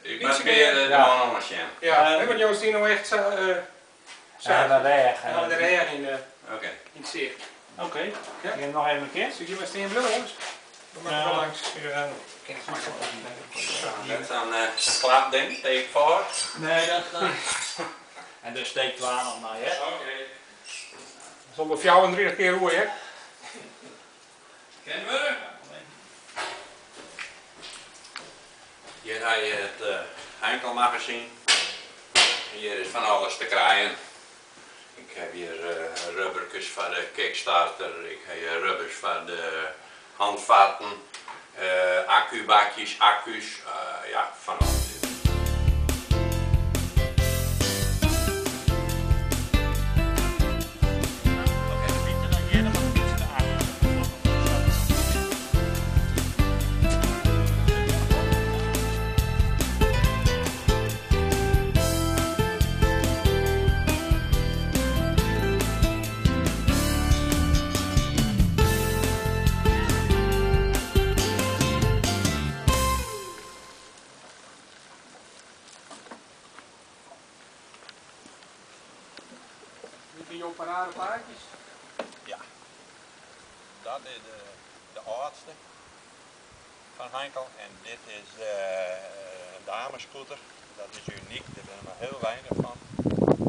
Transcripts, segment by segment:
Ik moat in kear de man oansjen. Ja, want jo stean no echt sa. Ja, de rêch. Ja, de rêch yn Oké. yn it sicht. Oké. Gean nog even een keer. Sil ik hjir mar stean bliuwe, oars? We moatte wol langs. Ja. Kin ik maklik. Dat is dan klapding, take four. Nee, dat. En dus steek 2 nog maar, hè? Oké. Zonder 34 keer roeien, hè? Ken we? Hier heb je het Heinkel magazine. Hier is van alles te krijgen. Ik heb hier rubbertjes voor de Kickstarter, ik heb hier rubbers voor de handvatten, accubakjes, accu's, ja, van alles. Paradepaardjes? Ja, dat is de oudste van Heinkel en dit is een damescooter. Dat is uniek, daar zijn er maar heel weinig van.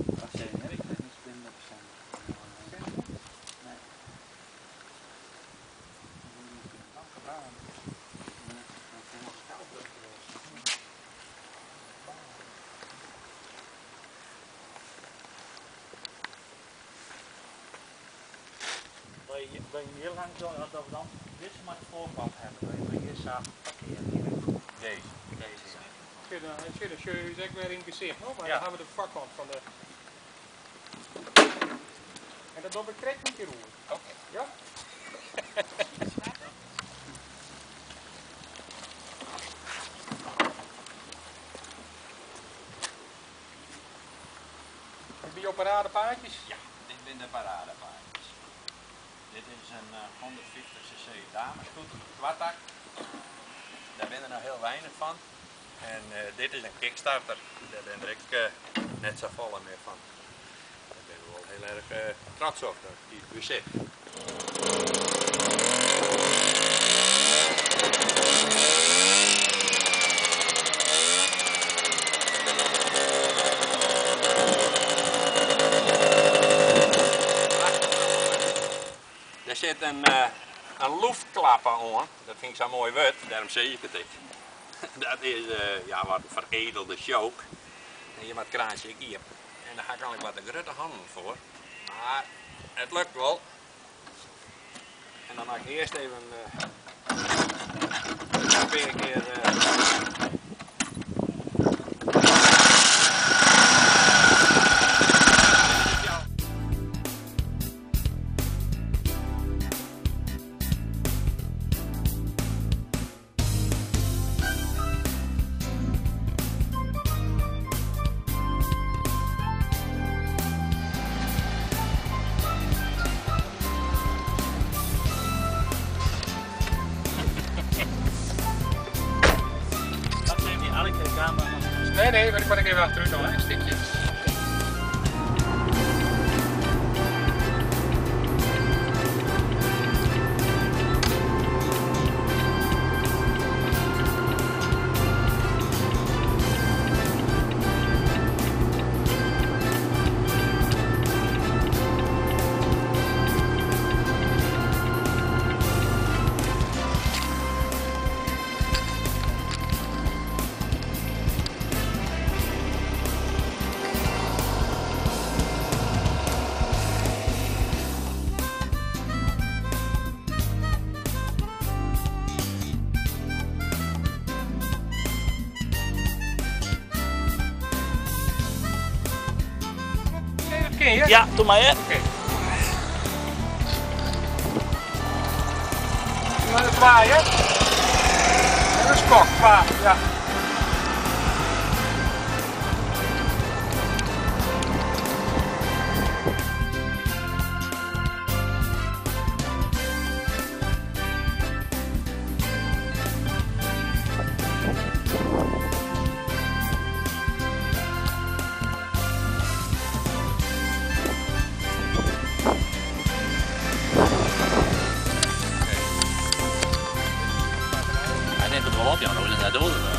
Dat heb ik niet 20%. Nee. Dat je heel lang zo, dat we dan dit maar de voorkant hebben, dat je hier samen parkeren. Deze. Deze, ja. Zit er ook weer in het gezicht, hoor. Maar Ja. dan hebben we de voorkant van de. En dat doe ik krek niet in roer. Oké. Ja? Heb je paradepaardjes? Ja, dit zijn de paradepaardjes. Dit is een 150cc damescooter, twattak. Daar ben er nog heel weinig van. En dit is een Kickstarter, daar ben ik net zo volle meer van. Daar ben ik wel heel erg trots op, dat die bezit. Er zit een loefklapper aan, dat vind ik zo'n mooi woord, daarom zeg ik het ik. Dat is ja, wat een veredelde choke. En je maakt kraantje ik hier. En daar ga ik eigenlijk wat de grote handen voor. Maar het lukt wel. En dan maak ik eerst even een paar keer. Nee, nee, maar ik moet even achteruit nog, hè, een stukje. Ja, doe maar hè. Oké. Maar de twee, hè? Dat is kok, twee, ja. wol op, ja, no is it net oer.